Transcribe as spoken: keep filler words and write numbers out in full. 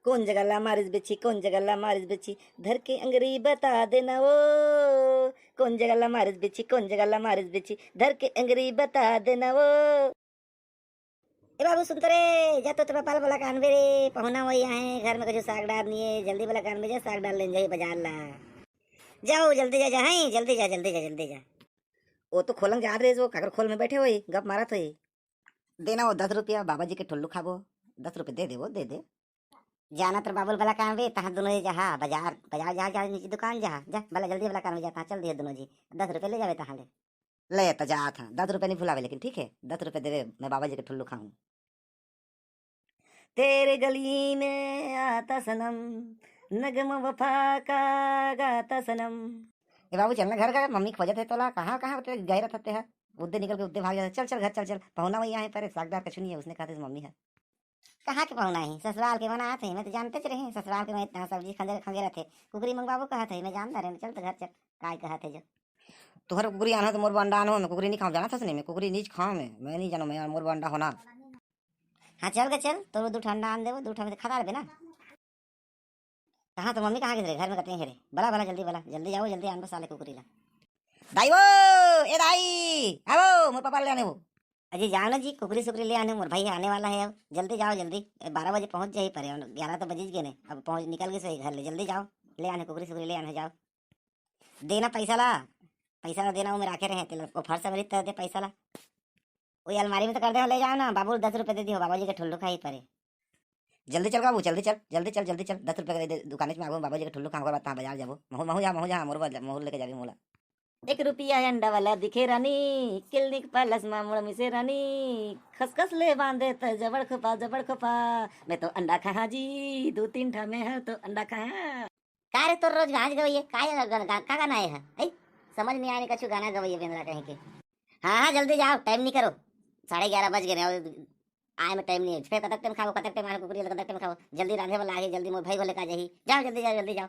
कोन जगह ला मारिस बिच्छी, कोन जगह ला मारिस बिच्छी, धर के अंगरी बता देना वो। कोन जगह ला मारिस बिच्छी, कोन जगह ला मारिस बिच्छी, धर के अंगरी बता देना वो। ए बाबू, सुन तो रे, जा तो तोर पापा ल बला के आनबे रे, पहुना वही आहे, घर में कुछ साग डाल नहीं है, जल्दी बला के आनबे, जा साग डाल लेन जाही बाजार ला। जाओ, जल्दी जा, जा, हैं, जल्दी जा, जल्दी जा, जल्दी जा। वो तो खोलंग जात रहे, वो काकर खोल में बैठे होई, गप मारत होई। देना वो दस रुपया, बाबा जी के ठुल्लू खाबो। दस रुपये दे दे, वो दे दे। जाना तर बाबू ल बला के आनबे, तहाँ दोनों जी जहा बाजार, बाजार जहा, जहा नीचे दुकान जहा, जा, बला जल्दी बला के आनबे, जा, तहाँ चल दिए दोनों जी, दस रुपये ले जावे तहाँ ले। ले, त जात हाँ, दस रुपये नहीं भुलावे, लेकिन ठीक है, दस रुपये देवे, मैं बाबा जी के ठुल्लू खाहूँ। तेरे गली में आता सनम, नगम वफा का गाता सनम। ए बाबू, चल ना घर का, मम्मी खोजत है तोला, कहाँ, कहाँ तेरे गए रहते हैं? उद्दे निकल के उद्दे भाग जाते, चल, चल घर, चल, चल, पहुना वही आहे, पर सागदार कछु नहीं है, उसने कहा था मम्मी है। कहाँ के पहुना है? ससुराल के बनात है, मैं तो जानते च रहे, ससुराल के मैं इतना सब्जी खंगे, खंगे रहते, कुकरी मंगवाबो कहत है, मैं जानता रहे, चल तो घर चल, काय कहत है जो। तुहर कुकरी आना तो मोर अंडा आनो, मैं कुकरी नहीं खाऊं, जाना था नहीं, मैं कुकरी नहीं खाऊं, मैं, मैं नहीं जानू, मैं मोर अंडा होना। हाँ, चल के चल, तोर दू ठंडा आन देबो, दू ठंडा खा डालबे ना। कहाँ तो मम्मी कहाँ गिस रे? घर में कते हे रे? बला, बला, जल्दी बला, जल्दी जाओ, जल्दी आनबो साले कुकरी ला। दाई वो, ए दाई, आवो, मोर पापा ले आने वो। अजी जाओ ना जी, कुकरी सुकरी ले आने, मोर भाई आने वाला है अब, जल्दी जाओ, जल्दी। ए, बारह बजे पहुँच जाही परे, ग्यारह तो बजिज गए ने, अब पहुँच, निकल गए सही घर ले, जल्दी जाओ, ले आने कुकरी सुकरी ले आने, जाओ। देना पैसा ला, पैसा ला देना, वो मैं राखे रहे, तेला, वो फर्श में रित दे पैसा ला। वो अलमारी में तो कर दे, ले जाओ ना, बाबू दस रुपये दे दियो, बाबा जी के ठुल्लू खाही परे। जल्दी चल बाबू, जल्दी चल, जल्दी चल, जल्दी चल, दस रुपये के दे दे, दुकान में आगो, बाबा जी के ठुल्लू खाऊंगा, बात तहाँ बाजार जाबो, महू, महू जा, महू जा, मोर बा-, महू लेके जाबे मोला। एक रुपया अंडा वाला दिखे रानी, क्लिनिक प्लस मा मुड़ मिसे रानी, खसखस ले बांधे त जबड़ खोपा, जबड़ खोपा, मैं तो अंडा खाहा जी, दो तीन ठा मैं हर तो अंडा खाहा। का रे तोर रोज गाना गवैया, का ये गा-, गा-, का गाना है? ऐ, समझ नहीं आने कछु गाना गवैया बेंदरा कहीं के। हाँ, हाँ, जल्दी जाओ, टाइम नहीं करो, साढ़े ग्यारह बज गए ने, आए में टाइम नहीं है, फिर कतक टाइम खाओ, कतक टाइम आने कुकरी, कतक टाइम खाओ, जल्दी रांधे वाला आगे, जल्दी मोर भाई को लेकर जाही, जाओ, जल्दी जाओ, जल्दी जाओ।